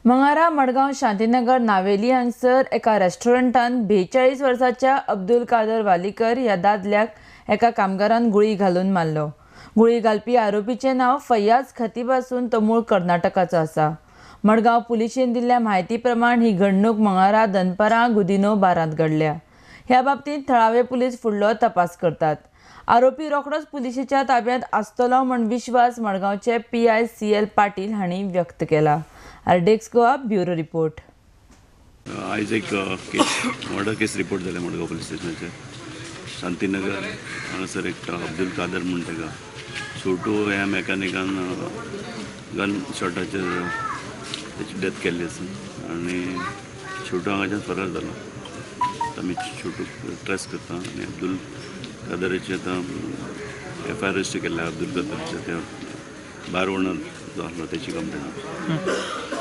मंगळारा मडगांव शांतीनगर नावेली हांगसर एका रेस्टॉरंटान 42 वर्साच्या अब्दुल कादर वालीकर ह्या दादल्याक एका कामगारान गुळी घालून मारलो. गुळी घालपी आरोपीचें नांव फैयाज खतीब आसून तो मूळ कर्नाटकाचो आसा. मडगांव पुलिशेन दिल्ल्या म्हायती प्रमाण ही घडणूक मंगळारा दनपारां गुदिनो बारांत घडल्या. ह्या बाबतींत थळावे पुलीस फुडलो तपास करतात. आरोपी रोखडोच पुलिशेच्या ताब्यांत आसतलो म्हूण विश्वास मडगांवचे PI CL Patil हांणी व्यक्त केला. RDX Goa bureau report. आयज एक केस मर्डर केस रिपोर्ट जाले मडगांव पुलीस स्टेशनाचेर. शांतीनगर हांगासर एक अब्दुल कादर म्हूण ताका छोटू ह्या मॅकॅनिकान गन शॉटाचेर तेची डेथ केल्ली आसा आनी छोटू हांगाच्यान फरार जालो. आमी छोटूक ट्रेस करता आनी अब्दुल कादराचे आतां FIR register केल्ल्या अब्दुल कादराचे त्या बार ओनर जो आसलो तेची कंप्लेन.